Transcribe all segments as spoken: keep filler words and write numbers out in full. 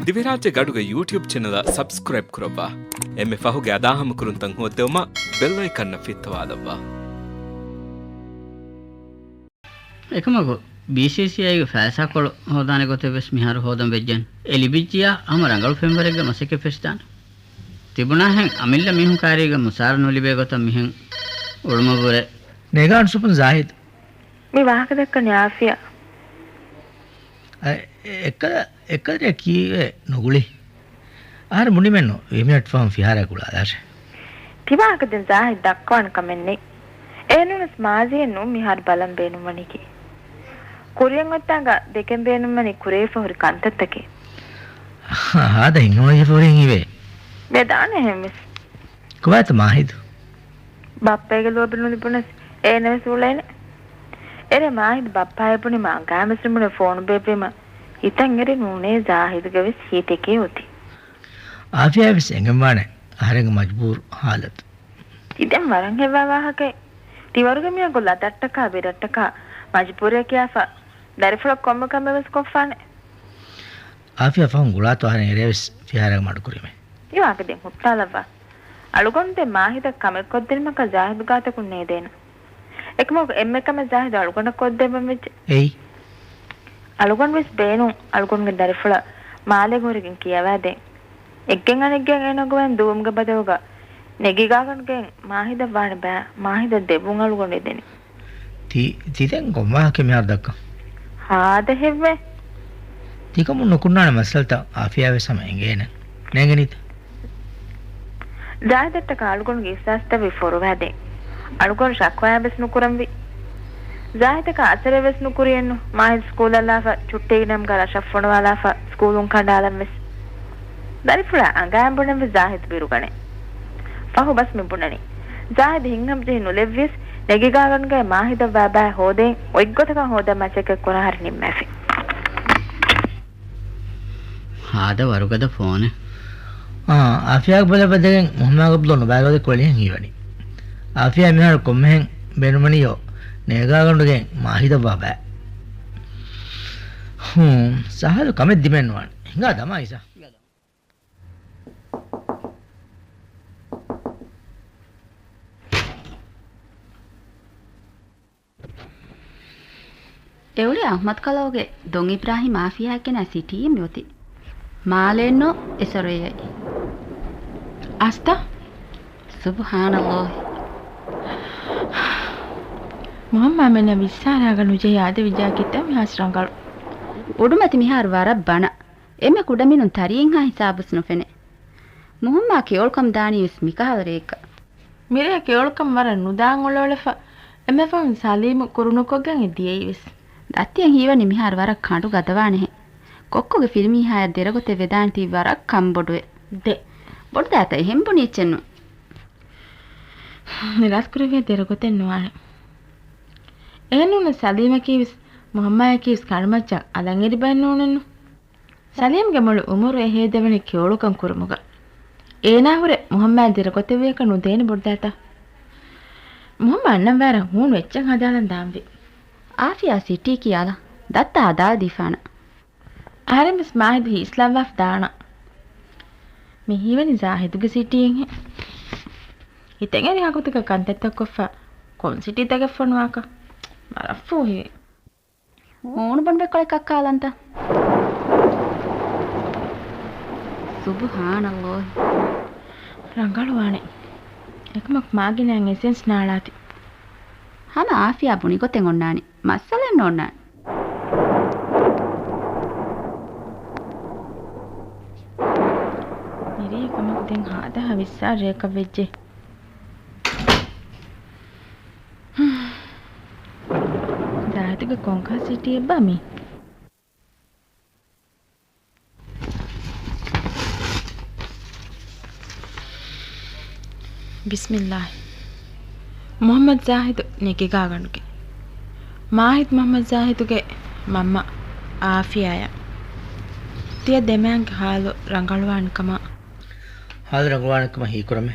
ދިވެހިރާއްޖޭގެ އަޑުގެ ޔޫޓިއުބް ޗެނަލަށް ސަބްސްކްރައިބް ކުރައްވާ. އެންމެ ފަހުގެ އަދާހަމަކުރުންތައް ހޯއްދެވުމަށް ބެލް އައިކަންއަށް ފިއްތަވާލައްވާ. އެކަމަކު، ބީސީސީއައިގެ ފައިސާކޮޅު ހޯދާނެ ގޮތެއް ވެސް މިހާރު ހޯދަން ވެއްޖެން. އެ ލިބިއްޖިޔާ ހަމަ ރަނގަޅު ފެންވަރެއްގެ މަސައްކަތް ފެށިދާނެ. ތިބުނާހެން އަމިއްލަ މީހުން ކާރީގަ މުސާރަ ނުލިބޭ ގޮތަށް މިހެން އުޅުމަށްވުރެ. ނޭގާން ސުޕުން ޒާހިދު. މި ވާހަކަ ދައްކަނީ އާފިޔާ. އަ، އެ، އެއްކަލަ، އެއްކަލަ ކީއްވެ ނުގުޅި؟ އަހަރެން ބުނީމެއްނު، ވިހި މިނެޓް ފަހުން ފިހާރައަށް ގުޅާލާށޭ. ތި ވާހަކަ ދެން ޒާހިދު ދައްކަވާނެ ކަމެއް ނެތް. އޭނޫނަސް މާޒީއެއްނު މިހާރު ބަލަން ބޭނުންވަނީކީ. ކުރިއަށް އޮތްތާނގަ ދެކެން ބޭނުންވަނީ ކުރެވިފަ ހުރި ކަންތައްތަކެއް. ހާދަ ހިތްހަމަވެފަ ހުރީ ހީވޭ. ވެދާނެ އެހެންވެސް. ކޮބާތަ މާހިދު؟ ބައްޕައިގެ ލޯބި ނުލިބުނަސް އޭނަވެސް އުޅޭނެ. އެރޭ މާހިދު ބައްޕާއަށް ބުނީމަ އަނގައިންވެސް ނުބުނެ ފޯނު ބޭއްވީމަ. ހިތަށް އެރި ނޫނޭ ޒާހިދުގެ ވެސް ހިތެކޭ އޮތީ. އާފިޔާވެސް އެނގެންވާނެ އަހަރެންގެ މަޖުބޫރު ހާލަތު. ތި ދެން ވަރަށް ހެއްވާ ވާހަކައެއް. ތި ވަރުގެ މީހަކު ލަދައްޓަކާ ބިރައްޓަކާ މަޖުބޫރިއެއް ކިޔާފަ ދަރިފުޅަށް ކޮންމެ ކަމެއް ވެސް ކޮށްފާނެ. އާފިޔާ ފަހުން ގުޅާތޯ އަހަރެން އެރޭވެސް ފިހާރައަށް މަޑުކުރީމޭ. ތި ވާހަކަ ދެން ހުއްޓާލައްވާ. އަޅުގަނޑު ދެން މާހިދަށް ކަމެއް ކޮށްދިނުމަކަށް ޒާހިދު ގާތަކުން ނޭދޭނަ. އެކަމަކު އެންމެ ކަމެއް ޒާހިދު އަޅުގަނޑަށް ކޮށްދެއްވަން ވެއްޖެ. އެއީ. އަޅުގަނޑު ވެސް ބޭނުން އަޅުގަނޑުގެ ދަރިފުޅަށް މާލޭގަ ހުރެގެން ކިޔަވާދޭން. އެއްގެން އަނެއްގެއަށް އޭނާގެ ވައިން ދުވުމުގެ ބަދަލުގަ ނެގިގާގަނޑުގެން މާހިދަށް ވާނެ ބައި، މާހިދަށް ދެއްވުން އަޅުގަނޑު އެދެނީ. ތި، ތި ދެން ކޮން ވާހަކަ މިހާރު ދައްކަން؟ ހާދަ ހެއްވެ؟ ތިކަމުން ނުކުންނާނެ މައްސަލަތައް އާފިޔާ ވެސް ހަމަ އެނގޭނެ. ނޭނގެނީތަ؟ ޒާހިދަށްޓަކާ އަޅުގަނޑުގެ އިހްސާސްތައް ވެ ފޮރުވާދޭ. އަޅުގަނޑު ޝަކުވާ ވެސް ނުކުރަންވީ. ޒާހިދަކާ އަސަރެއް ވެސް ނުކުރިއެއްނު. މާހިދު ސްކޫލަށްލާފަ، ޗުއްޓީގެ ނަމުގަ ރަށަށް ފޮނުވާލާފަ، ސްކޫލުން ކަނޑާލަން ވެސް. ދަރިފުޅާ އަނގައިން ބުނެންވެސް ޒާހިދު ބިރުގަނޭ. ފަހު ބަސް މި ބުނަނީ. ޒާހިދު ހިތްހަމަޖެހި ނުލެއްވިޔަސް، ނެގިގާގަނޑުގައި މާހިދަށްވާ ބައި ހޯދައިން އޮތްގޮތަކަށް ހޯދަން މަސައްކަތް ކުރާ ހަރު ނިންމާފި. ހާދަ ވަރުގަދަ ފޯނެއް. އާ، އާފިޔާގެ ބަލަށް ވަދެގެން މުހައްމާގެ ބުލޯ ނުބައިވަދެ ކުޅިހެން ހީވަނީ. އާފިޔާ މިހާރު ކޮންމެހެން ބޭނުމަނިޔޯ ނޭގާގަނޑުގެ މާހިދަށްވާ ބައި. ހޫނ، ސަހަލު ކަމެއް ދިމެއްނުވާނެ. ހިނގާ ދަމާ އިސާ. އެއުޅޭ އަޙްމަދު ކަލޯގެ ދޮން އިބްރާހިމް އާފިޔާއެކެނާ ސިޓީއިން މިއޮތީ. މާލެއެއްނޯ އެސޮރޮއެއް. އަސްތަ؟ ސުބްޙާނައްލާހި. މުހައްމާމެންނަށް ވިއްސާރާގަ ނުޖެހި އާދެވިއްޖާ ކިތައް މިހާސް ރަނގަޅު. އުޑުމަތި މިހާރު ވަރަށް ބަނަ. އެންމެ ކުޑަމިނުން ތަރިއެއްހާ ހިސާބުސް ނުފެނޭ. މުހައްމާ ކެޔޮޅުކަމު ދާނީވެސް މިކަހަލަ ރެއެއްގަ. މިރޭ ކެޔޮޅުކަމު ވަރަށް ނުދާން އޮޅައޮޅެފަ، އެންމެ ފަހުން ސަލީމު ކުރުނުކޮށްގެން އެ ދިޔައީވެސް. ދައްތިއަށް ހީވަނީ މިހާރު ވަރަށް ކަނޑު ގަދަވާނެހެން. ކޮއްކޮގެ ފިރިމީހާޔަށް ދެރަގޮތެއް ވެދާނެތީ ވަރަށް ކަންބޮޑުވެ. ދެ. ބޮޑުދާތަ އެހެން ބުނީއްޗެއްނު. ނިރާސްކުރެވޭ ދެރަގޮތެއް ނުވާނެ. އެހެންނޫނަސް ސަލީމަކީވެސް މުހައްމާޔަކީވެސް ކަނޑުމައްޗަށް އަލަށް އެރި ބައެއް ނޫނެއްނު. ސަލީމްގެ މޮޅު އުމުރު އެ ހޭދަވަނީ ކެޔޮޅުކަން ކުރުމުގަ. އޭނާ ހުރެ މުހައްމާ ދެރަ ގޮތެއްވިޔަކަށް ނުދޭނެ ބޮޑުދާތަ؟ މުހައްމާ އަންނަން ވާރަށް ހޫނު އެއްޗެއް ހަދާލަން ދާންވީ. އާފިޔާ ސިޓީ ކިޔާލަ ދައްތަ ހަދާލަދީފާނަ. އަހަރެންވެސް މާހިދު ހީސްލައްވާފަ ދާނަ. މި ހީވަނީ ޒާހިދުގެ ސިޓީއެއްހެން. ހިތަށް އެރި ހަގުތަކަށް ކަންތައްތައް ކޮށްފަ ކޮން ސިޓީތަކެއް ފޮނުވާކަށް ވަރަށް ފޫހިވި. ހޫނު ބޮންބެއްކޮޅެއް ކައްކާލަންތަ؟ ސުބްޙާނައްލާހި. ރަނގަޅުވާނެ. އެކަމަކު މާގިނައިން އެސެންސް ނާޅާތި. ހަމަ އާފިޔާ ބުނިގޮތެއް އޮންނާނީ. މައްސަލައެއް ނޯންނާނެ. މިރޭ ކަމަކު ދެން ހާދަހާ ވިއްސާރަ ރެއަކަށް ވެއްޖެ. ޒާހިދުގެ ކޮންކަހަލަ ސިޓީއެއްބާ މީ؟ ބިސްމިއްލާހި. މުޙައްމަދު ޒާހިދު ނެގިގާގަނޑުގެ. މާހިދު މުޙައްމަދު ޒާހިދުގެ މަންމަ އާފިޔާއަށް ތިޔަ ދެމައިންގެ ހާލު ރަނގަޅުވާނެ ކަމަށް ހާލު ރަނގަޅުވާނެ ކަމަށް ހީކުރަމޭ.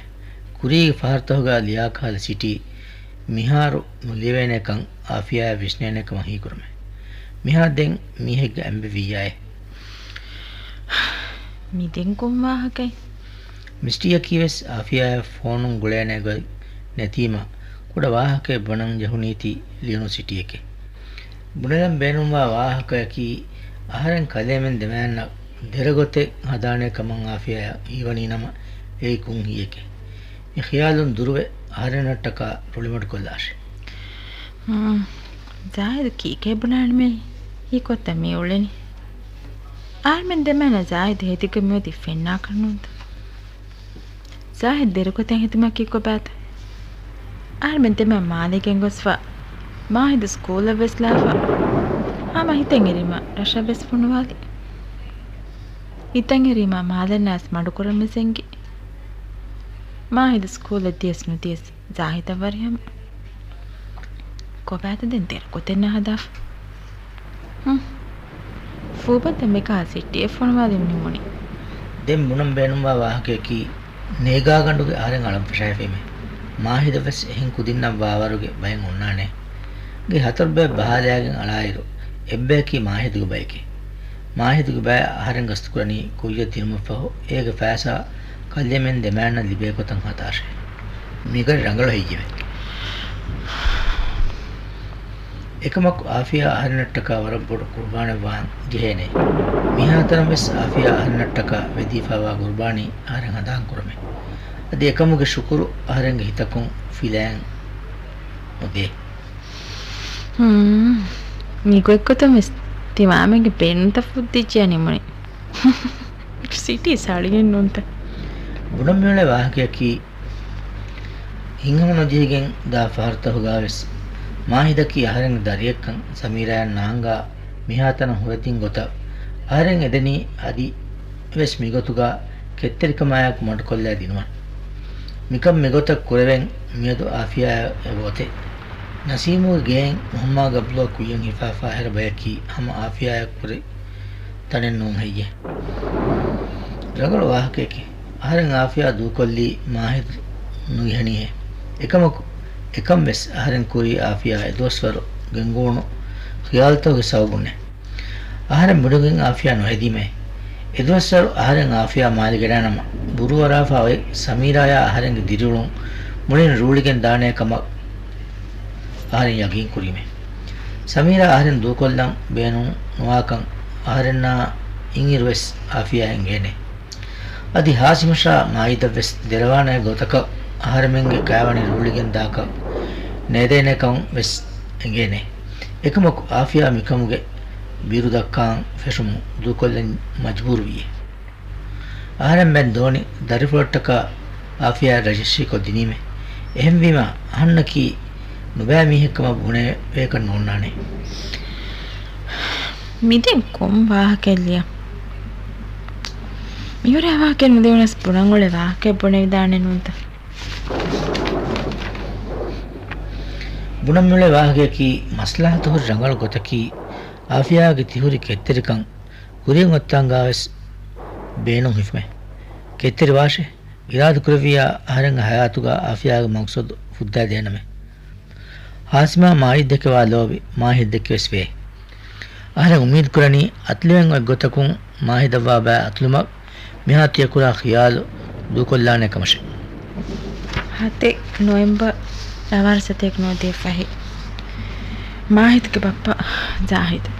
ކުރީގެ ފަހަރުތަކުގަ ލިޔާކަހަލަ ސިޓީ މިހާރު ނުލިޔެވޭނެކަން އާފިޔާއަށް ވިސްނޭނެ ކަމަށް ހީކުރަމޭ. މިހާރު ދެން މީހެއްގެ އަނބި ވިއްޔާއޭ. މި ދެން ކޮން ވާހަކައެއް؟ މިސްޓީއަކީ ވެސް އާފިޔާއަށް ފޯނުން ގުޅޭނެ ގޮތް ނެތީމަ، ކުޑަ ވާހަކައެއް ބުނަން ޖެހުނީތީ ލިޔުނު ސިޓީއެކޭ. ބުނެލަން ބޭނުންވާ ވާހަކަޔަކީ، އަހަރެން ކަލޭމެން ދެމައިންނަށް ދެރަގޮތެއް ހަދާނެ ކަމަށް އާފިޔާއަށް ހީވަނީ ނަމަ، އެއީ ކުން ހީއެކޭ. މި ޚިޔާލުން ދުރުވެ، އަހަރެންނަށްޓަކާ ރުޅިމަޑުކޮށްލާށޭ. ހުން. ޒާހިދު ކީކޭ ބުނާނީމޭ؟ ހީކޮށްތަ މި އުޅެނީ؟ އަހަރެމެން ދެމައިންނަށް ޒާހިދު ހެދިގެން މިއޮތީ ފެންނާކަށް ނޫންތަ؟ ޒާހިދު ދެރަގޮތެއް ހެދުމަކީ ކޮބާތަ؟ އަހަރެމެން ދެމައިން މާލޭގެން ގޮސްފަ، މާހިދު ސްކޫލަށް ވެސް ލާފަ، ހަމަ ހިތަށް އެރީމަ ރަށަށް ވެސް ފޮނުވާލި. ހިތަށް އެރީމަ މާލެންނާސް މަޑުކުރަން ވެސް އެނގި. މާހިދު ސްކޫލަށް ދިޔަސް ނުދިޔަސް ޒާހިދަށް ވަރިހަމަ. ކޮބާތަ ދެން ދެރަ ގޮތެއް ނަހަދާފަ؟ ހުން. ފޫބައްދަ މިކާ ސިޓީއެއް ފޮނުވާލި ނިމުނީ. ދެން ބުނަން ބޭނުންވާ ވާހަކަޔަކީ، ނޭގާގަނޑުގެ އަހަރެން އަޅަން ފަށާފީމޭ. މާހިދަށް ވެސް އެހެން ކުދިންނަށް ވާވަރުގެ ބައެއް އޮންނާނެ. ގެ ހަތަރު ބައެއް ބަހާލައިގެން އަޅާއިރު، އެއްބަޔަކީ މާހިދުގެ ބައެކޭ. މާހިދުގެ ބައެއް އަހަރެން ގަސްތުކުރަނީ ކުއްޔަށް ދިނުމަށްފަހު، އޭގެ ފައިސާ ކަލޭމެން ދެމައިންނަށް ލިބޭ ގޮތަށް ހަދާށޭ. މިގޮތް ރަނގަޅު ހެއްޔެވެ؟ އެކަމަކު އާފިޔާ އަހަރެންނަށްޓަކާ ވަރަށް ބޮޑު ޤުރުބާނެއް ވާން ޖެހޭނެ. މިހާތަނަށް ވެސް އާފިޔާ އަހަރެންނަށްޓަކާ ވެދީފާވާ ޤުރުބާނީ އަހަރެން ހަނދާން ކުރަމޭ. އަދި އެކަމުގެ ޝުކުރު އަހަރެންގެ ހިތަކުން ފިލައިން ނުދޭ. ހުން. މި ގޮތްގޮތުން ވެސް ތިމާމެންގެ ބޭނުންތައް ފުއްދިއްޖެ ނިމުނީ. ސިޓީ ސަޅިއެއް ނޫންތަ؟ ބުނަން މިއުޅޭ ވާހަކަޔަކީ، ހިތްހަމަ ނުޖެހިގެން ދާ ފަހަރުތަކުގަ ވެސް، މާހިދަކީ އަހަރެންގެ ދަރިއެއްކަން ސަމީރާޔަށް ނާންގާ މިހާތަނަށް ހުރެދިން ގޮތަށް އަހަރެން އެދެނީ. އަދި ވެސް މިގޮތުގަ ކެތްތެރިކަމާއެކު މަޑުކޮށްލައި ދިނުމަށް. މިކަން މިގޮތަށް ކުރެވެން މިއަދު އާފިޔާއަށް އެބައޮތޭ. ނަސީމުގެ ގެއިން މުހައްމާ ގަބްލޯ ކުއްޔަށް ހިފާފާ ހެރަ ބަޔަކީ ހަމަ އާފިޔާއަށް ކުރި ތަނެއް ނޫން ހެއްޔޭ؟ ރަނގަޅު ވާހަކައެކޭ. އަހަރެން އާފިޔާ ދޫކޮށްލީ މާހިދު ނުޖެހެނީހޭ. އެކަމަކު، އެކަން ވެސް އަހަރެން ކުރީ އާފިޔާ އެދުވަސްވަރު ގެންގުޅުނު ޚިޔާލުތަކުގެ ސަބަބުންނޭ. އަހަރެން މިނުގެން އާފިޔާ ނުހެދީމޭ. އެދުވަސްވަރު އަހަރެން އާފިޔާ މާލެ ގެނައިނަމަ، ބުރޫއަރާފަ އޮތް ސަމީރާޔާ އަހަރެންގެ ދިރިއުޅުން މުޅިން ރޫޅިގެން ދާނޭ ކަމަށް އަހަރެން ޔަގީން ކުރީމޭ. ސަމީރާ އަހަރެން ދޫކޮށްލަން ބޭނުން ނުވާކަން އަހަރެންނާ އިންއިރު ވެސް އާފިޔާ އެނގޭނެ. އަދި ހާސިމަށާ މާއިދަށް ވެސް ދެރަވާނެ ގޮތަކަށް އަހަރެމެންގެ ކާވަނި ރޫޅިގެން ދާކަށް ނޭދޭނެ ކަން ވެސް އެނގޭނެ. އެކަމަކު އާފިޔާ މިކަމުގެ ބިރު ދައްކާން ފެށުމުން ދޫކޮށްލަން މަޖުބޫރު ވިއޭ. އަހަރެން މެން ދޯނި ދަރިފުޅަށްޓަކާ އާފިޔާ ރަޖިސްޓްރީކޮށް ދިނީމޭ. އެހެންވީމަ، އަހަންނަކީ ނުބައި މީހެއްކަމަށް ބުނެވޭކަށް ނޯންނާނެ. މިދެން ކޮން ވާހަކައެއް ލިޔަން؟ މިހުރޭ ވާހަކައެއް ނުލިޔުނަސް ބުނަން އުޅޭ ވާހަކައެއް ބުނެވިދާނެ ނޫންތަ؟ ބުނަން މިއުޅޭ ވާހަކަޔަކީ މަސްލަހަތު ހުރި ރަނގަޅު ގޮތަކީ އާފިޔާގެ ތިހުރި ކެތްތެރިކަން ކުރިއަށް އޮތްތާނގާވެސް ބޭނުން ހިފުމޭ. ކެތްތެރި ވާށޭ. އިރާދަކުރެއްވިއްޔާ އަހަރެންގެ ހަޔާތުގަ އާފިޔާގެ މަގްސަދު ފުއްދައިދޭނަމޭ. ހާސިމާ މާއިދެކެ ވާ ލޯބި މާހިއްދެކެ ވެސް ވޭ. އަހަރެން އުއްމީދު ކުރަނީ އަތުލެވެން އޮތް ގޮތަކުން މާހިދަށްވާ ބައި އަތުލުމަށް މިހާ ތިޔަ ކުރާ ޚިޔާލު ދޫކޮށްލާނެ ކަމަށެ. ހަތެއް ނޮވެމްބަރު އަވަރު ސަތޭކަ ނުވަދިހަ ފަހެއް. މާހިދުގެ ބައްޕަ ޒާހިދު.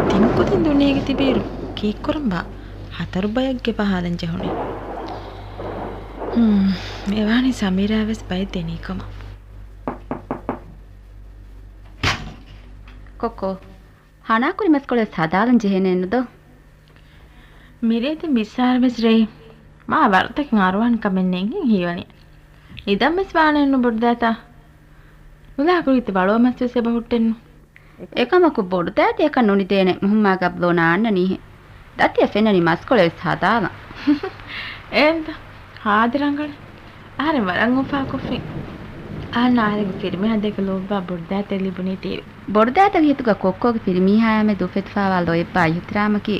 ތިން ކުދިން ދުނިޔޭގަ ތިބިއިރު ކީއްކުރަންބާ ހަތަރު ބަޔެއްގެ ބަހާލަން ޖެހުނީ. ހުން، އެވާނީ ސަމީރާ ވެސް ބައެއް ދެނީ ކަމަށް. ކޮއްކޮ، ހަނާ ކުރި މަސްކޮޅެއް ހަދާލަން ޖެހޭނެއެއްނު ދޯ؟ މިރޭ ތި މިސާރަ ވެސް ރޭ މާ ވަރުތަކެއް އަރުވާން ކަމެއް ނޭނގެން ހީވަނީ. ނިދަން ވެސް ވާނެއްނު ބޮޑުދައިތާ. ނުލާ ކުރީތި ވަޅޯ މަސް ވެސް އެބަ ހުއްޓެއްނު. އެކަމަކު ބޮޑުދައިތަ އެކަން ނުނިދޭނެ މުހައްމާ ގަބްލޯ ނާންނަނީހެން. ދަތިއަށް ފެންނަނީ މަސްކޮޅެއް ވެސް ހަދާލަން. އެންތަ؟ ހާދަ ރަނގަޅެއް. އަހަރެން ވަރަށް އުފާކޮށްފިން. އަހަންނަށް އަހަރެންގެ ފިރިމީހާ ދެކެ ލޯބިވާ ބޮޑުދައިތަ ލިބުނީ ތީވެ. ބޮޑުދައިތަގެ ހިތުގަ ކޮއްކޮގެ ފިރިމީހާޔާމެދު އުފެދިފާވާ ލޯތްބާ އިހުތިރާމަކީ،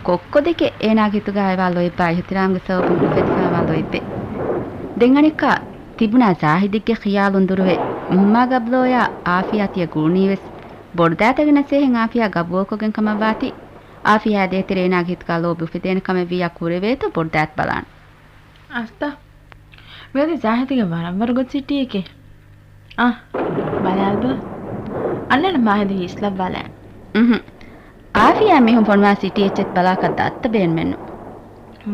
ކޮއްކޮ ދެކެ އޭނާގެ ހިތުގަ އައިވާ ލޯތްބާ އިހުތިރާމުގެ ސަބަބުން އުފެދިފާވާ ލޯތްބެއް. ދެން އަނެއްކާ، ތިބުނާ ޒާހިދެއްގެ ޚިޔާލުން ދުރުވެ، މުހައްމާ ގަބްލޯޔާ އާފިޔާ ތިޔަ ގުޅުނީވެސް، ބޮޑުދައިތަގެ ނަސޭހަތް އާފިޔާ ގަބޫލުކޮށްގެން ކަމަށްވާތީ، އާފިޔާ ދޭތެރޭ އޭނާގެ ހިތުގަ ލޯބި އުފެދޭނެ ކަމެއް ވިއްޔާ ކުރެވޭތޯ ބޮޑުދައިތަ ބަލާން. އަސްތާ. މިއަދި ޒާހިދުގެ ވަރަށް ވަރުގަދަ ސިޓީއެކޭ. އާ، ބަލާލަބަލަ. އަންނަން މާހިދު ހީސްލައްވާލާ. އުހު. އާފިޔާ މީހުން ފޮނުވާ ސިޓީ އެއްޗެއް ބަލާކަށް ދައްތަ ބޭނުމެއްނު.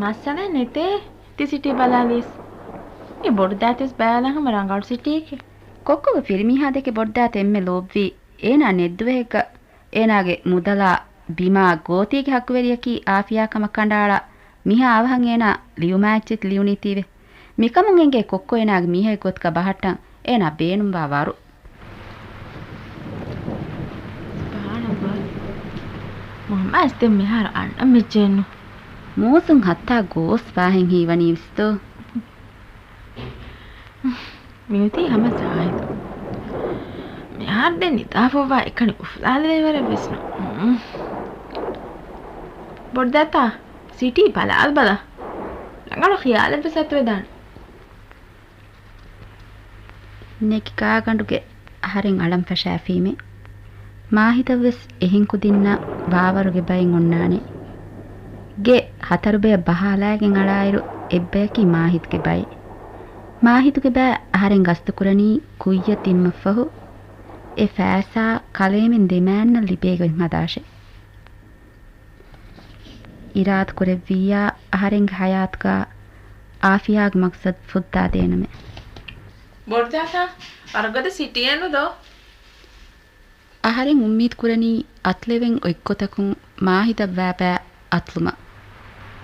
މައްސަލައެއް ނެތޭ. ތި ސިޓީ ބަލާލީސް. މި ބޮޑުދައިތަ ވެސް ބަލާލާ ހަމަ ރަނގަޅު ސިޓީއެކޭ. ކޮއްކޮގެ ފިރިމީހާ ދެކެ ބޮޑުދައިތަ އެންމެ ލޯބިވީ. އޭނާ ނެތް ދުވަހެއްގަ އޭނާގެ މުދަލާ ބިމާ ގޯތީގެ ހައްގުވެރިޔަކީ އާފިޔާ ކަމަށް ކަނޑައަޅާ މިހާ އަވަހަށް އޭނާ ލިޔުމާ އެއްޗެތި ލިޔުނީތީވެ. މިކަމުން އެނގޭ ކޮއްކޮ އޭނާގެ މީހެއް ގޮތުގަ ބަހައްޓަން އޭނާ ބޭނުންވާ ވަރު. ސުބްޙާނަﷲ. މުހައްމަދު އަސް ދެން މިހާރު އަންނަން މިއްޖެއެއްނު. މޫސުން ހައްތާ ގޯސް ފާހެން ހީވަނީ ވެސްތޯ. މިއޮތީ ހަމަ ޒާހިދު. މިހާރު ދެން ނިދާފައްވާ އެކަނި އުފުލާލެވޭ ވަރެއް ވެސް ނޫން. ބޮޑުދައިތާ ސިޓީ ބަލާލަބަލަ. ރަނގަޅު ޚިޔާލެއް ވެސް އަތުވެދާނެ. ނެގި ގާގަނޑުގެ އަހަރެން އަޅަން ފަށާފީމޭ. މާހިދަށް ވެސް އެހެން ކުދިންނަށް ވާވަރުގެ ބައެއް އޮންނާނެ. ގެ ހަތަރު ބަޔަށް ބަހާލާގެން އަޅާއިރު އެއްބަޔަކީ މާހިދުގެ ބައެއް. މާހިދުގެ ބައި އަހަރެން ގަސްތުކުރަނީ ކުއްޔަށް ދިންމަށްފަހު، އެ ފައިސާ ކަލޭމެން ދެމާންނަށް ލިބޭ ގޮތް ހަދާށޭ. އިރާދަކުރެއްވިއްޔާ އަހަރެންގެ ހަޔާތުގަ އާފިޔާގެ މަގްސަދު ފުއްދާދޭނަމޭ. ބޮޑުދައިތާ ވަރަށް ގަދަ ސިޓީއެއްނު ދޯ؟ އަހަރެން އުއްމީދު ކުރަނީ އަތުލެވެން އޮތްގޮތަކުން މާހިދަށް ވާބާ އަތުލުމަށް.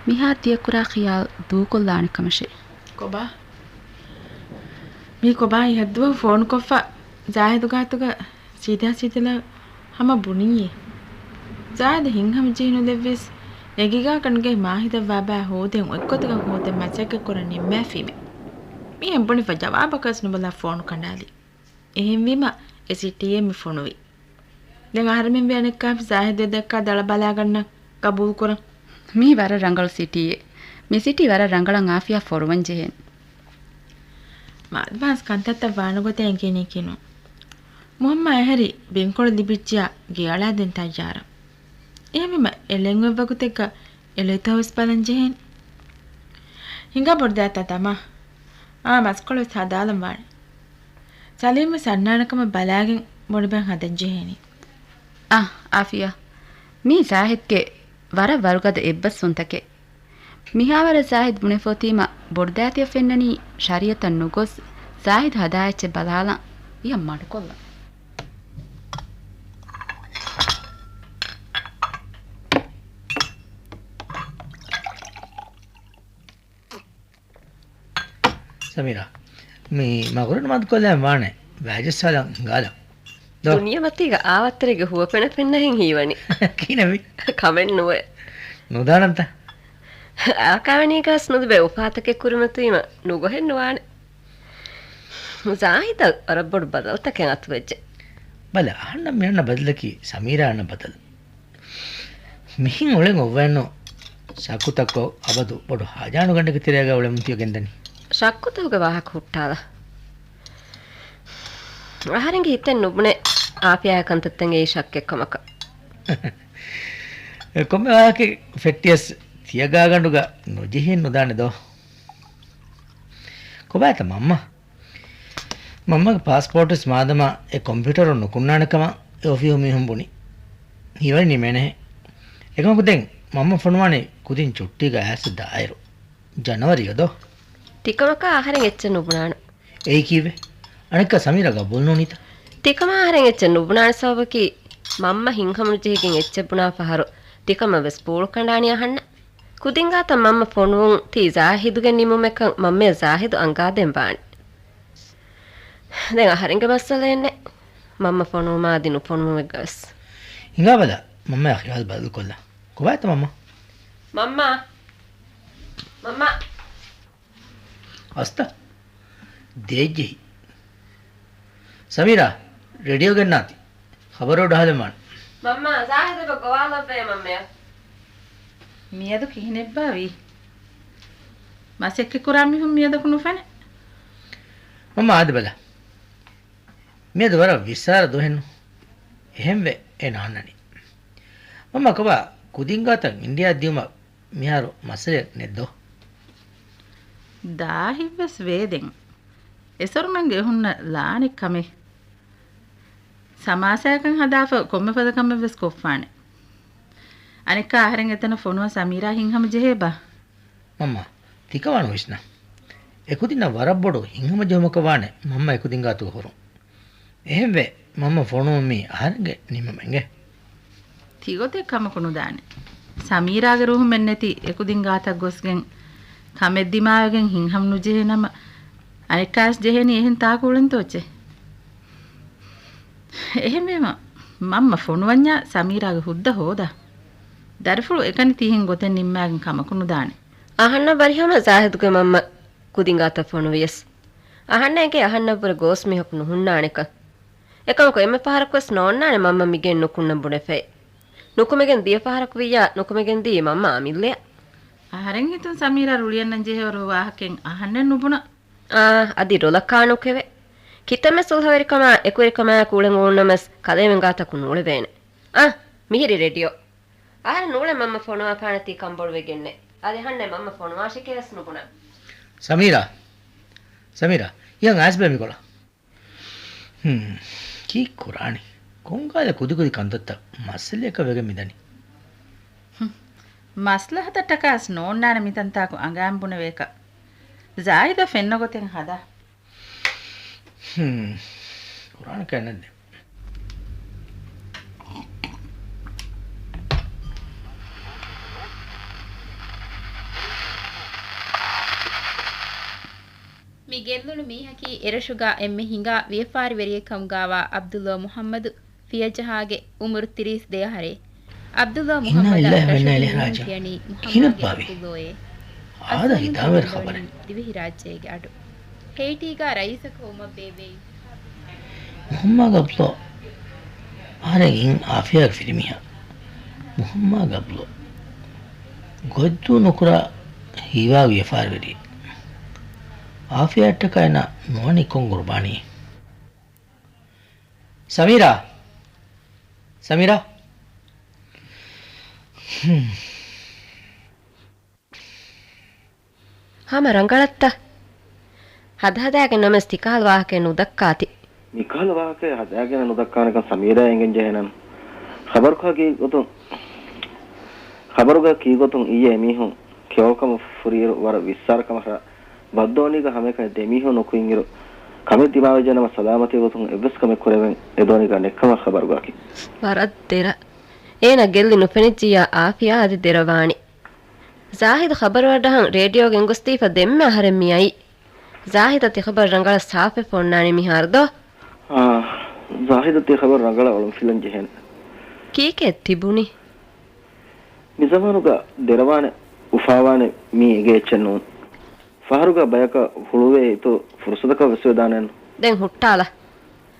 މިހާރު ތިޔަ ކުރާ ޚިޔާލު ދޫކޮށްލާނެ ކަމަށޭ. ކޮބާ؟ މީ ކޮބާ އިހަށްދުވަހު ފޯނުކޮށްފަ ޒާހިދު ގާތުގަ ސީދާ ސީދަލަށް ހަމަ ބުނިއްޔޭ. ޒާހިދު ހިތްހަމަޖެހި ނުލެއްވިޔަސް ނެގި ގާގަނޑުގައި މާހިދަށް ވާބާ ހޯދެން އޮތްގޮތަކަށް ހޯދަން މަސައްކަތް ކުރަން ނިންމާފީމޭ. މިހެން ބުނިފަ ޖަވާބަކަށް ނުބަލާ ފޯނު ކަނޑާލި. އެހެންވީމަ އެ ސިޓީއެއް މި ފޮނުވި. ދެން އަހަރެމެން ވެ އަނެއްކާފި ޒާހިދު ދައްކާ ދަޅަ ބަލާގަންނަ ގަބޫލުކުރަން. މީ ވަރަށް ރަނގަޅު ސިޓީއެއް. މި ސިޓީ ވަރަށް ރަނގަޅަށް އާފިޔާ ފޮރުވަން ޖެހޭނެ. މާދަމާސް ކަންތައްތައް ވާނެ ގޮތެއް އެނގޭނީކީނު. މުހައްމާ އެހެރި ބިންކޮޅު ލިބިއްޖިޔާ ގެއަޅާދޭން ތައްޔާރަށް. އެހެންވީމަ އެ ލެންގޮތް ވަގުތެއްގަ އެޅޭތޯ ވެސް ބަލަން ޖެހޭނެ. ހިނގާ ބޮޑުދައިތާ ދަމާ. އާ މަސްކޮޅު ވެސް ހަދާލަން ވާނެ. ސަލީމް ވެސް އަންނާނެ ކަމަށް ބަލާގެން ބޮޑުބައިން ހަދަން ޖެހޭނީ. އާ، އާފިޔާ. މީ ޒާހިދްގެ ވަރަށް ވަރުގަދަ އެއްބަސްވުންތަކެއް. މިހާވަރަށް ޒާހިދް ބުނެފޯތީމަ ބޮޑުދައިތިއަށް ފެންނަނީ ޝަރީއަތަށް ނުގޮސް، ޒާހިދު ހަދާ އެއްޗެއް ބަލާލަން ވިޔަ މަޑުކޮށްލަން. ސަމީރާ، މި މަގުރު ނަމާދުކޮށްލަން ވާނެ، ވާޖައްސާލަން ހިނގާލަން. ދޯ. ދުނިޔެމަތީގަ އާވައްތަރެގެ ހުވަފެނަ ފެންނަހެން ހީވަނީ. ކިހިނެއްވީ؟ ކަމެއް ނުވޭ. ނުދާނަންތަ؟ އާކާވެނީގަސް ނުލިބޭ އުފާތަކެއް ކުރިމަތީމަ ނުގޮހެއް ނުވާނެ. ޒާހިދަށް ވަރަށް ބޮޑު ބަދަލުތަކެއް އަތުވެއްޖެ. ބަލަ، އަހަންނަށް މި އަންނަ ބަދަލަކީ ސަމީރާ އަންނަ ބަދަލު. މިހެން އުޅެން އޮއްވައެއްނު. ޝައްކުތަކު އަބަދު ބޮޑު ހާޖާނުގަނޑެއްގެ ތެރޭގަ އުޅެމުން ތިޔަ ގެންދަނީ. ޝައްކުތަކުގެ ވާހަކަ ހުއްޓާލަ. އަހަރެންގެ ހިތެއް ނުބުނޭ އާފިޔާގެ ކަންތައްތައް އެއީ ޝައްކެއް ކަމަކަށް. ކޮންމެ ވާހަކައެއް ފެއްޓިޔަސް ތިޔަ ގާގަނޑުގަ ނުޖެހި ނުދާނެ ދޯ. ކޮބާތަ މަންމަ؟ މަންމަގެ ޕާސްޕޯޓް ވެސް މާދަމާ އެ ކޮމްޕިއުޓަރުން ނުކުންނާނެ ކަމަށް އެ އޮފީހު މީހުން ބުނި. ހީވަނީ ނިމޭނެހެން. އެކަމަކު ދެން މަންމަ ފޮނުވާނީ ކުދިން ޗުއްޓީގަ އައިސް ދާއިރު. ޖަނަވަރީގަ ދޯ؟ ތިކަމަކާ އަހަރެން އެއްޗެއް ނުބުނާނެ. އެއީ ކީއްވެ؟ އަނެއްކާ ސަމީރާ ގަބޫލު ނޫނީތަ؟ ތިކަމާ އަހަރެން އެއްޗެއް ނުބުނާނެ ސަބަބަކީ މަންމަ ހިތްހަމަނުޖެހިގެން އެއްޗެއް ބުނާ ފަހަރު ތިކަމަށް ވެސް ބޯޅަ ކަނޑާނީ އަހަންނަށް. ކުދިން ގާތަށް މަންމަ ފޮނުވުން ތީ ޒާހިދުގެ ނިމުމެއްކަން މަންމަޔަށް ޒާހިދު އަންގާދޭން ވާނެ. ދެން އަހަރެންގެ މައްސަލައެއްނެއް. މަންމަ ފޮނުވުމާ އަދި ނުފޮނުވުމެއްގަ ވެސް. ހިނގާބަލަ، މަންމަޔާ ޚިޔާލު ބަދަލުކޮށްލާ. ކޮބާތަ މަންމަ؟ މަންމާ! މަންމާ! އަސްތަ؟ ދޭއްޖެހި. ސަމީރާ، ރޭޑިއޯ ގެންނާތި. ޚަބަރު އަޑުއަހާލަން ވާނެ. މަންމާ، ޒާހިދަށް ގޮވާލައްވައޭ މަންމަޔަށް. މިއަދު ކިހިނެއްބާވީ؟ މަސައްކަތް ކުރާ މީހުން މިއަދަކު ނުފެނޭ. މަންމާ އާދެ ބަލަ. މިއަދު ވަރަށް ވިއްސާރަ ދުވަހެއްނު. އެހެންވެ އޭނަ އަންނަނީ. މަންމާ ކޮބާ ކުދިންގާތަށް އިންޑިއާ ދިޔުމަށް މިހާރު މައްސަލައެއް ނެތްދޯ؟ ދާހިތްވެސް ވޭދެން. އެސޮރުމެންގެ އެހުންނަ ލާނެ ކަމެއް. ސަމާސާއަކަށް ހަދާފަ ކޮންމެ ފަދަ ކަމެއްވެސް ކޮށްފާނެ. އަނެއްކާ އަހަރެން އެތަނަށް ފޮނުވާ ސަމީރާ ހިތްހަމަ ޖެހޭބާ؟ މަންމާ، ތިކަމާ ނުވިސްނާ. އެކުދިންނަށް ވަރަށް ބޮޑު ހިތްހަމަޖެހުމަކަށް ވާނެ މަންމަ އެކުދިންގާތުގަ ހުރުން. އެހެންވެ، މަންމަ ފޮނުވުން މީ އަހަރެންގެ ނިންމުމެއްގެ. ތިގޮތެއް ކަމަކު ނުދާނެ. ސަމީރާގެ ރޫހުމެއްނެތި އެކުދިން ގާތަށް ގޮސްގެން، ކަމެއް ދިމާވެގެން ހިތްހަމަ ނުޖެހޭ ނަމަ، އަނެއްކާވެސް ޖެހޭނީ އެހެން ތާކު އުޅެންތޯއްޗެއް؟ އެހެންވީމަ، މަންމަ ފޮނުވަންޏާ ސަމީރާގެ ހުއްދަ ހޯދާ. ދަރިފުޅު އެކަނި ތިހެން ގޮތެއް ނިންމާގެން ކަމަކު ނުދާނެ. އަހަންނަށް ވަރިހަމަ ޒާހިދުގެ މަންމަ ކުދިން ގާތަށް ފޮނުވިޔަސް، އަހަންނަށް އެނގޭ އަހަންނަށްވުރެ ގޯސް މީހަކު ނުހުންނާނެކަން. އެކަމަކު އެންމެ ފަހަރަކުވެސް ނޯންނާނެ މަންމަ މިގެއިން ނުކުންނަން ބުނެފައި. ނުކުމެގެން ދިޔަ ފަހަރަކު ވިއްޔާ، ނުކުމެގެން ދީ މަންމަ އަމިއްލަޔަށް. އަހަރެން ހިތުން ސަމީރާ ރުޅިއަންނަން ޖެހޭވަރު ވާހަކައެއް އަހަންނެއް ނުބުނަ. އާ، އަދި ރޮލަކާ ނުކެވެ. ކިތަންމެ ސުލްހަވެރިކަމާ އެކުވެރިކަމާއެކު އުޅެން އޮވުންނަމަސް ކަލޭމެން ގާތަކު ނޫޅެވޭނެ. އާ، މިހިރި ރޭޑިއޯ. އަހަރެން ނޫޅެ މަންމަ ފޮނުވާފާނެތީ ކަންބޮޑުވެގެންނެއް. އަދި އަހަންނެއް މަންމަ ފޮނުވާށެކޭވެސް ނުބުނަ. ސަމީރާ. ސަމީރާ. އިޔަން އައިސްބަލަ މިކޮޅަށް. ހުން. ކީއްކުރާނީ؟ ކޮންކަހަލަ ކުދިކުދި ކަންތައްތައް މައްސަލައަކަށް ވެގެން މިދަނީ. ހުން. މަސްލަހަތަށްޓަކާސް ނޯންނާނެ މިތަންތާކު އަނގައިން ބުނެވޭކަށް. ޒާހިދަށް ފެންނަ ގޮތެއް ހަދާ. ހުން. ކުރާނެ ކަންނެއް ދެ. މި ގެއްލުނު މީހަކީ އެރަށުގަ އެންމެ ހިނގާ ވިޔަފާރިވެރިއެއް ކަމުގާވާ ޢަބްދުﷲ މުޙައްމަދު ފިޔަޖަހާގެ އުމުރު ތިރީސް ދެ އަހަރޭ. ޢަބްދުﷲ މުޙައްމަދަށް ރަށުގެ މީހުން ކިޔަނީ މުޙައްމާގެ ޢަބްދުﷲ އޭ. އަސްލު މި ޢަބްދުﷲ އިންނަނީ ދިވެހިރާއްޖޭގެ އަޑު. ހެއިޓީގަ ރައީސަކަށް ވުމަށް ބޭއްވޭ އިންތިޚާބު. މުޙައްމާގެ ޢަބްދުﷲ އަހަރެން އިން ޢާފިޔާގެ ފިރިމީހާ. މުޙައްމާގެ ޢަބްދުﷲ ގޮތްދޫ ނުކުރާ ހީވާ ވިޔަފާރިވެރިއެއް. ޢާފިޔާއަށްޓަކާ އޭނާ ނުވަނީ ކޮން ޤުރުބާނީއެއް؟ ސަމީރާ! ސަމީރާ! ހުން. ހަމަ ރަނގަޅަށްތަ؟ ހަދަހަދާގެން ނަމަވެސް ތިކަހަލަ ވާހަކައެއް ނުދައްކާތި. މިކަހަލަ ވާހަކައެއް ހަދާގެން ނުދައްކާނެކަން ސަމީރާ އެނގެން ޖެހޭނަން. ޚަބަރުގަ ކީގޮތުން، ޚަބަރުގަ ކީގޮތުން އިއްޔެ އެމީހުން ކެޔޮޅުކަމަށް ފުރިއިރު ވަރަށް ވިއްސާރަކަމަށް ރަށް ބައްދޯނީގަ ހަމައެކަނި ދެމީހުން ނުކުތްއިރު، ކަމެއް ދިމާވެއްޖެނަމަ ސަލާމަތީ ގޮތުން އެއްވެސް ކަމެއް ކުރެވެން އެދޯނީގަ ނެއްކަމަށް ޚަބަރުގައަކީ. ވަރަށް ދެރަ. އޭނަ ގެއްލި ނުފެނިއްޖިއްޔާ އާފިޔާ އަދި ދެރަވާނެ. ޒާހިދު ޚަބަރު އަޑަހަން ރޭޑިއޯ ގެންގޮސްދީފަ ދެންމެ އަހަރެން މިއައީ. ޒާހިދަށް ތިޚަބަރު ރަނގަޅަށް ސާފެއް ފޮންނާނެ މިހާރު ދޯ؟ އާ، ޒާހިދަށް ތިޚަބަރު ރަނގަޅަށް އޮޅުންފިލަން ޖެހޭނެ. ކީކޭ ތިބުނީ؟ މިޒަމާނުގަ ދެރަވާނެ އުފާވާނެ މީ އެނގޭ އެއްޗެއް ނޫން. ފަހަރުގަ ބަޔަކަށް ހުޅުވޭ އިތުރު ފުރުސަތަކަށް ވެސް ވެދާނެއްނު. ދެން ހުއްޓާލަ.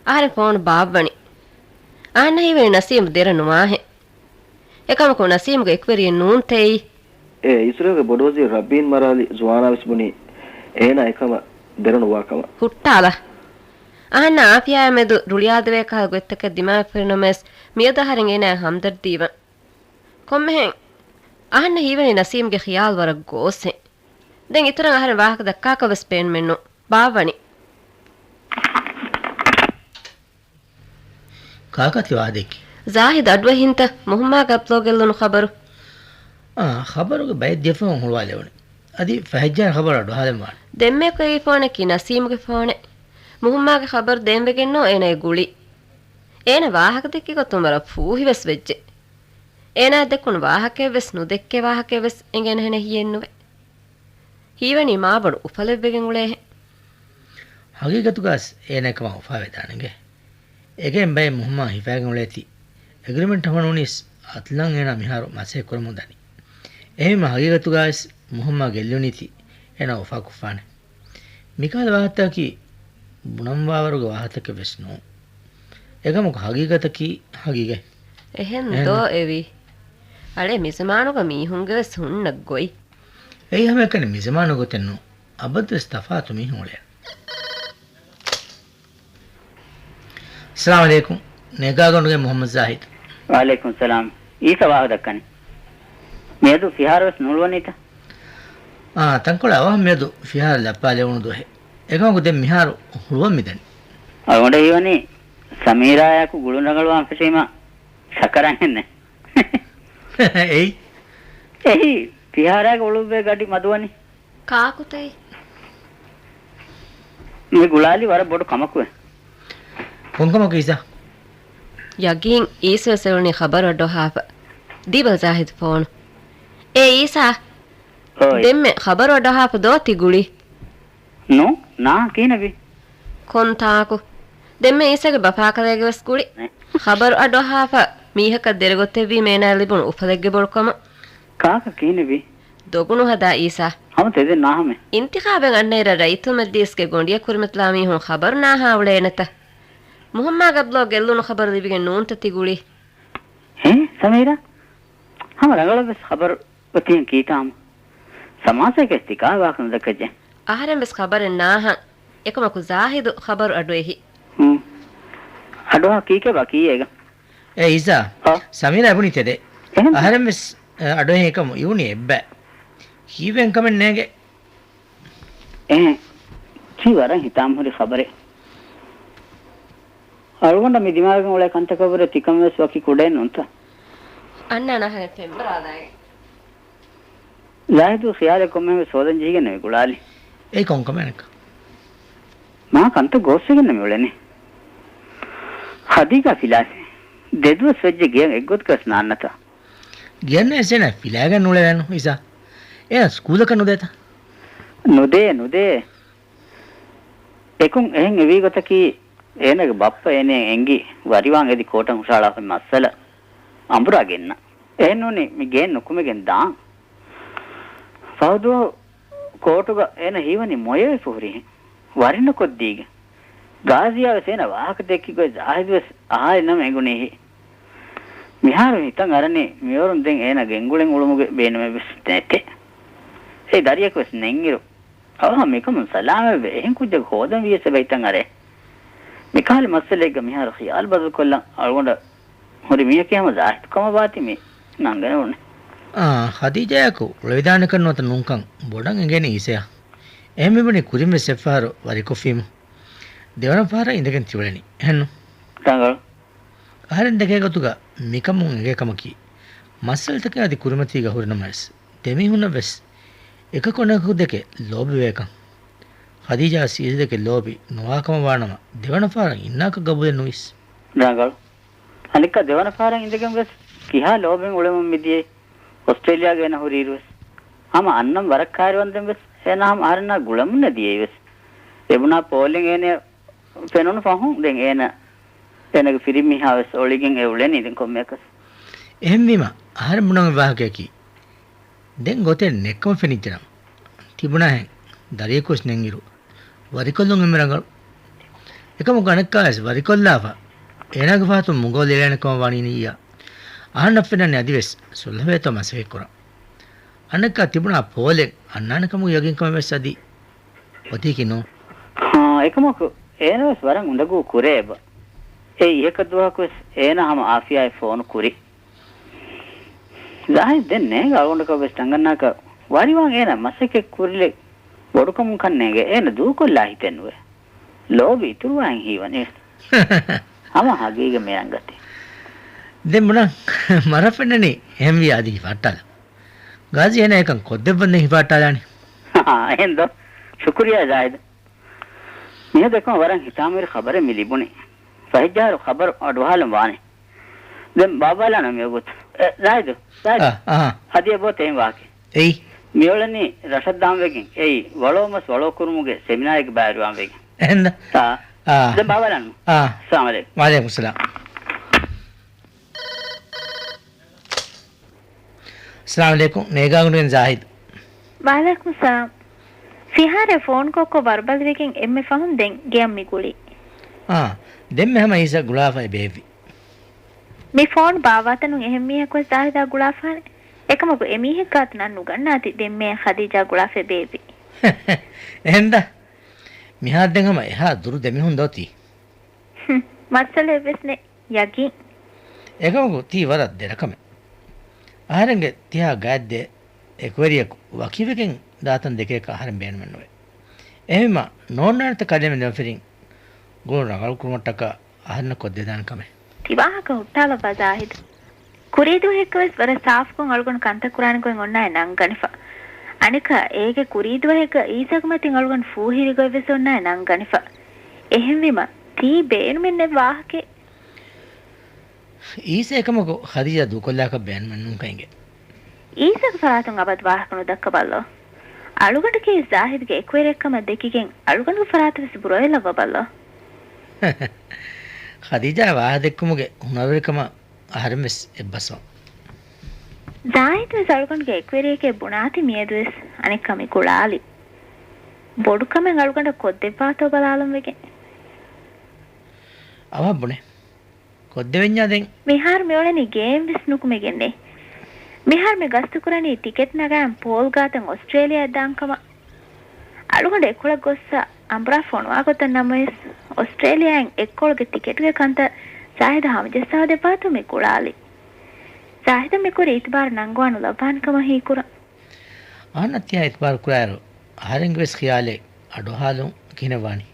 އަހަރެން ފޯނު ބާއްވަނީ. އަހަންނަށް ހީވަނީ ނަސީމް ދެރަ ނުވާހެން. އެކަމަކު ނަސީމްގެ އެކުވެރިއެއް ނޫންތޭ އެއީ. އޭ، އިސްރޭލްގެ ބޮޑުވަޒީރު ރަބީން މަރާލި ޒުވާނާ ވެސް ބުނީ އޭނާ އެކަމަށް ދެރަ ނުވާކަމަށް. ހުއްޓާލަ. އަހަންނާ އާފިޔާއާ މެދު ރުޅިއާދެވޭ ކަހަލަ ގޮތްތަކެއް ދިމާވެފަ ހުރިނަމަވެސް، މިއަދު އަހަރެން އޭނާއަށް ހަމްދަރްދީވަން. ކޮންމެހެން؟ އަހަންނަށް ހީވަނީ ނަސީމްގެ ޚިޔާލު ވަރަށް ގޯސްހެން. ދެން އިތުރަށް އަހަރެން ވާހަކަ ދައްކާކަށް ވެސް ބޭނުމެއްނު. ބާއްވަނީ. ކާކާ ތި ވާހަކަ ދެއްކީ؟ ޒާހިދު އަޑުއެހިންތަ މުހައްމާގެ ޢަބްދުﷲ ގެއްލުނު ޚަބަރު؟ އާ، ޚަބަރުގެ ބައެއް ދިޔަފަހުން ހުޅުވާލެވުނީ. އަދި ފަހެއްޖާ ޚަބަރު އަޑުއަހާލަން ވާނެ. ދެންމެ އެކު އެއީ ފޯނަކީ ނަސީމްގެ ފޯނެއް. މުހައްމާގެ ޚަބަރު ދޭން ވެގެންނޯ އޭނަ އެ ގުޅީ. އޭނަ ވާހަކަ ދެއްކި ގޮތުން ވަރަށް ފޫހިވެސް ވެއްޖެ. އޭނާ ދެއްކުނު ވާހަކައެއްވެސް ނުދެއްކޭ ވާހަކައެއްވެސް އެނގޭނެހެނެއް ހިޔެއްނުވޭ. ހީވަނީ މާބޮޑު އުފަލެއްވެގެން އުޅޭހެން. ހަގީގަތުގަސް އޭނަ އެކަމާ އުފާވެދާނެގެ. އެގެން ބައެއް މުހައްމާ ހިފާގެން އުޅޭތީ. އެގްރިމެންޓް ހަމަނޫނީސް އަތްލަން އޭނާ މިހާރު މަސައްކަތް ކުރަމުން ދަނީ. އެހެންވީމަ ހަގީގަތުގައިސް މުހައްމާ ގެއްލުނީތީ އޭނާ އުފާކޮށްފާނެ. މިކަހަލަ ވާހަކަތަކަކީ ބުނަންވާވަރުގެ ވާހަކަތަކެއް ވެސް ނޫން. އެކަމަކު ހަގީގަތަކީ ހަގީގަތް. އެހެން އެހެން ދޯ ދޯ؟ އެވީ. އަޅެ މިޒަމާނުގަ މީހުންގެ ވެސް ހުންނަ ގޮތް. އެއީ ހަމައެކަނި މިޒަމާނުގެ ގޮތެއް ނޫން. އަބަދުވެސް ތަފާތު މީހުން އުޅޭ. އައްސަލާމު ޢަލައިކުމް. ނޭގާގަނޑުގެ މުޙައްމަދު ޒާހިދު. ވަޢަލައިކުމް ސަލާމް. އީސަ ވާހަކަ ދައްކަނީ. މިއަދު ފިހާރަވެސް ނުހުޅުވަނީތަ؟ އާ، ތަންކޮޅެއް އަވަހަށް މިއަދު ފިހާރަ ލައްޕާލެވުނު ދުވަހެއް. އެކަމަކު ދެން މިހާރު ހުޅުވަން މިދަނީ. އަޅުގަނޑަށް ހީވަނީ ސަމީރާއާއެކު ގުޅުން ރަނގަޅުވާން ފެށީމަ ސަކަރާންހެންނެއް. އެއީ؟ އެއީ، ފިހާރާގެ އުޅުއްވޭ ގަޑި މަދުވަނީ. ކާކުތައީ؟ މި ގުޅާލީ ވަރަށް ބޮޑު ކަމަކުވެ. ކޮންކަމަކު އީސާ؟ ޔަގީން އީސްވެސް އެޅުނީ ޚަބަރު އަޑުއަހާފަ. ދީބަލަ ޒާހިދު ފޯނު. އޭ އީސާ. އޮއި. ދެންމެ ޚަބަރު އަޑުއަހާފަ ދޯ ތި ގުޅީ؟ ނޫ، ނާ ކިހިނެއްވީ؟ ކޮންތާކު؟ ދެންމެ އީސާގެ ބަފާކަލޭގެ ވެސް ގުޅި. އެ. ޚަބަރު އަޑުއަހާފަ މީހަކަށް ދެރަގޮތެއްވީ މޭނާ ލިބުނު އުފަލެއްގެ ބޮޑުކަމަށް. ކާކަށް ކިހިނެއްވީ؟ ދޮގުނު ހަދާ އީސާ. ހަމަ ތެދެއް ނާހަމެ. އިންތިޚާބެއް އަންނައިރަށް ރައްޔިތުލްމަޖްލީސްގެ ގޮނޑިއަށް ކުރިމަތިލާ މީހުން ޚަބަރު ނާހާ އުޅޭނެތަ؟ މުހައްމާގަބްލޯ ގެއްލުނު ޚަބަރު ލިބިގެން ނޫންތަ ތި ގުޅީ؟ ހޭ، ސަމީރާ؟ ހަމަ ރަނގަޅަށްވެސް ޚަބަރު އޮތީހެން ކީތާމަ. ސަމާސައެކޭ ތިކާ ވާހަކަ ނުދައްކައްޖެ. އަހަރެން ވެސް ޚަބަރެއް ނާހަން. އެކަމަކު ޒާހިދު ޚަބަރު އަޑުއެހި. ހުން. އަޑުއަހާ ކީކޭ ބާ ކީއޭގަ؟ އޭ އީސާ. ހާ؟ ސަމީރާ އެބުނީ ތެދެއް. އެހެން. އަހަރެން ވެސް، އަ، އަޑުއެހި އެކަމު އިވުނީ އެއްބަ. ކީއްވެ ކަމެއް ނޭނގެ. އެހެން. ތީ ވަރަށް ހިތާމަހުރި ޚަބަރެއް. އަޅުގަނޑަށް މި ދިމާވެގެން އުޅޭ ކަންތަކަށްވުރެ ތިކަން ވެސް ވަކި ކުޑައެއް ނޫންތަ؟ އަންނާނެ އަހަރެން ފެންބަރާލާގެން. ޒާހިދު ޚިޔާލެއް ކޮންމެހެން ވެސް ހޯދަން ޖެހިގެންނެވި ގުޅާލި. އެއީ ކޮންކަމެއް އަނެއްކާ؟ މާ ކަންތައް ގޯސްވެގެންނެވި އުޅެނީ. ހަދީޖާ ފިލާފި. ދެދުވަސް ވެއްޖެ ގެޔަށް އެއްގޮތަކަސް ނާންނަތާ. ގެޔަށް އެސެނަ ފިލާގެން ނުޅެވޭނު އީސާ. އޭނަ ސްކޫލަކަށް ނުދޭތަ؟ ނުދޭ، ނުދޭ. އެކުން އެހެން އެވީ ގޮތަކީ، އޭނަގެ ބައްޕަ އޭނައަށް އެނގި ވަރިވާން އެދި ކޯޓަށް ހުށަހަޅާފައި މައްސަލަ އަނބުރާ ގެންނަ. އެހެންނޫނީ މި ގެއިން ނުކުމެގެން ދާން. ފަހުދުވަހު ކޯޓުގަ އޭނަ ހީވަނީ މޮޔަވެފަ ހުރިހެން. ވަރިނުކޮށްދީގެން. ގާޒިޔާ ވެސް އޭނަ ވާހަކަ ދެއްކި ގޮތް ޒާހިދު ވެސް އަހާލި ނަމަ އެނގުނީހި. މިހާރު ހިތަށް އަރަނީ މިވަރުން ދެން އޭނަ ގެންގުޅެން އުޅުމުގެ ބޭނުމެއް ވެސް ނެތޭ. އެ ދަރިޔަކު ވެސް ނެތްއިރު. އަވަހަށް މިކަމުން ސަލާމަތްވެ އެހެން ކުއްޖަކު ހޯދަން ވިޔަސް އެބަ ހިތަށް އަރޭ. މިކަހަލަ މައްސަލައެއްގަ މިހާރު ޚިޔާލު ބަދަލުކޮށްލަން އަޅުގަނޑަށް ހުރި މީހަކީ ހަމަ ޒާހިދު ކަމަށް ވާތީ މި ނަންގަނެވުނެ. އާ، ޚަދީޖާއާއެކު އުޅެވިދާނެކަން ނުވަތަ ނޫންކަން ބޮޑަށް އެނގޭނެ އީސަޔަށް. އެހެން މިބުނީ ކުރިންވެސް އެއްފަހަރު ވަރިކޮށްފީމު. ދެވަނަ ފަހަރަށް އިނދެގެން ތިއުޅެނީ. އެހެންނު؟ ރަނގަޅު. އަހަރެން ދެކޭ ގޮތުގަ މިކަމުން އެނގޭ ކަމަކީ، މައްސަލަތަކެއް އަދި ކުރިމަތީގަ ހުރިނަމަވެސް، ދެމީހުންނަށްވެސް އެކަކު އަނެކަކު ދެކެ ލޯބިވޭކަން. ޚަދީޖާ ސީދޭ ދެކެ ލޯބި ނުވާކަމަށް ވާނަމަ، ދެވަނަ ފަހަރަށް އިންނާކަށް ގަބޫލެއް ނުވީސް. ރަނގަޅު. އަނެއްކާ ދެވަނަ ފަހަރަށް އިނދެގެން ވެސް ކިހާ ލޯބިން އުޅެމުން މިދިޔައީ އޮސްޓްރޭލިޔާގަ އޭނަ ހުރިއިރުވެސް. ހަމަ އަންނަން ވަރަށް ކައިރިވަންދެން ވެސް އޭނަ ހަމަ އަހަރެންނާ ގުޅަމުންނޭ ދިޔައީވެސް. އެބުނާ ޕޯލެއް އޭނަ ފެނުނު ފަހުން ދެން އޭނަ، އޭނަގެ ފިރިމީހާވެސް އޮޅިގެން އެ އުޅެނީ ދެން ކޮންމެއަކަސް. އެހެންވީމަ، އަހަރެން ބުނަން ވާހަކަޔަކީ، ދެން ގޮތެއް ނެއްކަމަށް ފެނިއްޖެނަމަ، ތިބުނާހެން ދަރިޔަކުވެސް ނެތްއިރު، ވަރިކޮށްލުން އެންމެ ރަނގަޅު. އެކަމަކު އަނެއްކާވެސް ވަރިކޮށްލާފަ، އޭނާގެ ފަހަތުން މުގޯލެއް ލިބޭނެ ކަމަށް ވާނީ ނިއްޔާ. އަހަންނަށް ފެންނަނީ އަދިވެސް ސުލްހަވޭތޯ މަސައްކަތްކުރަން. އަނެއްކާ ތިބުނާ ޕޯލެއް އަންނާނެ ކަމުގެ ޔަގީންކަމެއް ވެސް އަދި އޮތީކީ ނޫން. ހާ، އެކަމަކު އޭނަވެސް ވަރަށް އުނދަގޫ ކުރޭ އެބަ. އެ އިހަކަ ދުވަހަކުވެސް އޭނަ ހަމަ އާފިޔާއަށް ފޯނު ކުރި. ޒާހިދު ދެން ނޭނގެ އަޅުގަނޑަކަށް ވެސް ތަނގަންނާކަށް ވަރިވާން އޭނަ މަސައްކަތް ކުރިލެއް ބޮޑުކަމުން ކަންނޭނގެ އޭނަ ދޫކޮށްލާ ހިތެއް ނުވޭ. ލޯބި އިތުރުވާހެން ހީވަނީ. ހަމަ ހަގީގަތް މި ރަނގަތީ. ދެން ބުނަން މަރަށް ފެންނަނީ އެހެންވިޔާ އަދި ހިފާއްޓާލަ. ގާޒީ އޭނަ އެކަން ކޮށްދެއްވަންދެން ހިފާއްޓާލާނީ. އެހެންދޯ؟ ޝުކުރިޔާ ޒާހިދު. މިއަދު އެކަމަށް ވަރަށް ހިތާމަވެރި ޚަބަރެއް މި ލިބުނީ. ފަހެއްޖަހާއިރު ޚަބަރު އަޑުއަހާލަން ވާނެ. ދެން ބާބާލާނަން މިވަގުތު. އެ، ޒާހިދު، ޒާހިދު. އާ، އާ. އަދި އެބައޮތޭ އެހެން ވާހަކައެއް. އެއީ؟ މިއުޅެނީ ރަށަށް ދާންވެގެން އެއީ ވަޅޯމަސް ވަޅޯކުރުމުގެ ސެމިނާއެއްގެ ބައިވެރިވާން ވެގެން. އެހެންދަ؟ އާ. އާ. ދެން ބާބާލާނަން. އާ. އައްސަލާމު ޢަލައިކުމް. ވަޢަލައިކުމުއްސަލާމް. އައްސަލާމު ޢަލައިކުމް. ނޭގާގުނޑުގެން ޒާހިދު. ވަޢަލައިކުމުއްސަލާމް. ފިހާރައަށް ފޯނުކޮށްކޮށް ވަރުބަލިވެގެން އެންމެ ފަހުން ދެން ގެޔަށް މި ގުޅީ. އާ، ދެންމެ ހަމަ އީސާ ގުޅާފަ އެބައެއްވި. މި ފޯނު ބާއްވާތަނުން އެހެން މީހަކުވެސް ޒާހިދާ ގުޅާފާނެ. އެކަމަކު އެ މީހެއްގާތު ނަން ނުގަންނާތި ދެންމެ ޚަދީޖާ ގުޅާފަ އެބައެއްވި. އެހެންދަ؟ މިހާރު ދެން ހަމަ އެހާ ދުރު ދެމީހުން ދޯތީ؟ ހުން، މައްސަލައެއްވެސް ނެތް. ޔަގީން. އެކަމަކު ތީ ވަރަށް ދެރަކަމެއް. އަހަރެންގެ ތިހާ ގާތްދޭ އެކުވެރިޔަކު ވަކިވެގެން ދާތަން ދެކޭކަށް އަހަރެން ބޭނުމެއް ނުވޭ. އެހެންވީމާ، ނޯންނާނެތަ ކަލޭމެން ދެމަފިރިން ގުޅުން ރަނގަޅުކުރުމަށްޓަކާ އަހަރެންނަށް ކޮށްދެދާނެ ކަމެއް؟ ތި ވާހަކަ ހުއްޓާލައްވާ ޒާހިދު. ކުރީދުވަހެއްގަ ވެސް ވަރަށް ސާފުކޮށް އަޅުގަނޑު ކަންތައް ކުރާނެ ގޮތް އޮންނާނެ ނަންގަނެފަ. އަނެއްކާ، އޭގެ ކުރީދުވަހެއްގަ އީސަގެ މަތިން އަޅުގަނޑު ފޫހިވި ގޮތް ވެސް އޮންނާނެ ނަންގަނެފަ. އެހެންވީމަ، ތީ ބޭނުމެއް ނެތް ވާހަކައެއް. އީސަ އެކަމަކު ޚަދީޖާ ދޫކޮށްލާކަށް ބޭނުމެއް ނޫންކަން އެނގޭ. އީސަގެ ފަރާތުން އަބަދު ވާހަކަ ނުދައްކަބަލޯ. އަޅުގަނޑަކީ ޒާހިދުގެ އެކުވެރިއެއްކަމަށް ދެކިގެން އަޅުގަނޑުގެ ފަރާތަށް ވެސް ބުރަވެލައްވަބަލޯ. ޚަދީޖާ ވާހަކަދެއްކުމުގެ ހުނަރުވެރިކަމަށް އަހަރެން ވެސް އެއްބަސްވާ. ޒާހިދު ވެސް އަޅުގަނޑުގެ އެކުވެރިއެކޭ ބުނާތީ މިއަދު ވެސް އަނެއްކާ މި ގުޅާލީ. ބޮޑުކަމެއް އަޅުގަނޑަށް ކޮށްދެއްވާތޯ ބަލާލަން ވެގެން. އަވަހަށް ބުނޭ. ކޮށްދެވެންޏާ ދެން؟ މިހާރު މިއުޅެނީ ގޭން ވެސް ނުކުމެގެންނޭ. މިހާރު މި ގަސްތުކުރަނީ ޓިކެޓް ނަގާން ޕޯލް ގާތަށް އޮސްޓްރޭލިޔާއަށް ދާން ކަމަށް. އަޅުގަނޑު އެކޮޅަށް ގޮއްސަ އަނބުރާ ފޮނުވާ ގޮތަށް ނަމަވެސް، އޮސްޓްރޭލިޔާއިން އެއްކޮޅުގެ ޓިކެޓުގެ ކަންތައް ޒާހިދަށް ހަމަޖައްސާދެއްވާތޯ މި ގުޅާލީ. ޒާހިދަށް މިކުރި އިތުބާރު ނަންގަވާނުލައްވާނެ ކަމަށް ހީކުރަން. އަހަންނަށް ތިހާ އިތުބާރު ކުރާއިރު، އަހަރެންގެ ވެސް ޚިޔާލެއް އަޑުއަހާލުން ކިހިނެއްވާނީ؟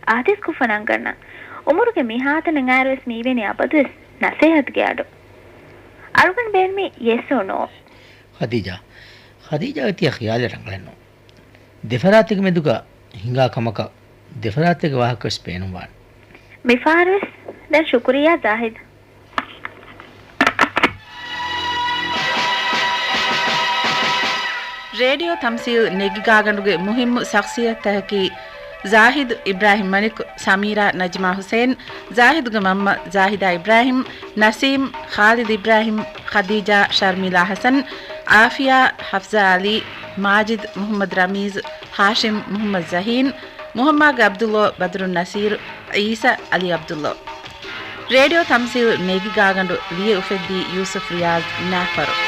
އާދޭސްކޮށްފަ ނަންގަންނަ. އުމުރުގެ މިހާތަނަށް އައިރު ވެސް މީވޭނީ އަބަދުވެސް ނަސޭހަތުގެ އަޑު. އަޅުގަނޑު ބޭނުމީ ޔެސް އޯ ނޯ. ޚަދީޖާ. ޚަދީޖާގެ ތިޔަ ޚިޔާލެއް ރަނގަޅެއް ނޫން. ދެފަރާތެއްގެ މެދުގަ ހިނގާ ކަމަކަށް ދެފަރާތެއްގެ ވާހަކަ ވެސް ބޭނުންވާނެ. މިފަހަރު ވެސް ދެން ޝުކުރިއްޔާ ޒާހިދު. ރޭޑިއޯ ތަމްސީލް ނެގިގާގަނޑުގެ މުހިއްމު ޝަޚްޞިއްޔަތުތަކަކީ ޒާހިދު އިބްރާހިމް މަނިކު، ސަމީރާ ނަޖްމާ ހުސެން، ޒާހިދުގެ މަންމަ ޒާހިދާ އިބްރާހިމް، ނަސީމް، ޚާލިދު އިބްރާހިމް، ޚަދީޖާ ޝަރްމީލާ ހަސަން، އާފިޔާ ހަފްޒާ އަލީ، މާޖިދު މުޙައްމަދު ރަމީޒު، ހާޝިމް މުޙައްމަދު ޒަހީން، މުޙައްމާގެ ޢަބްދުﷲ ބަދުރު ނަޞީރު، ޢީސާ ޢަލީ ޢަބްދުﷲ. ރޭޑިއޯ ތަމްސީލް ނެގިގާގަނޑު ލިޔެ އުފެއްދީ ޔޫސުފް ރިޔާޒް ނާފަރު.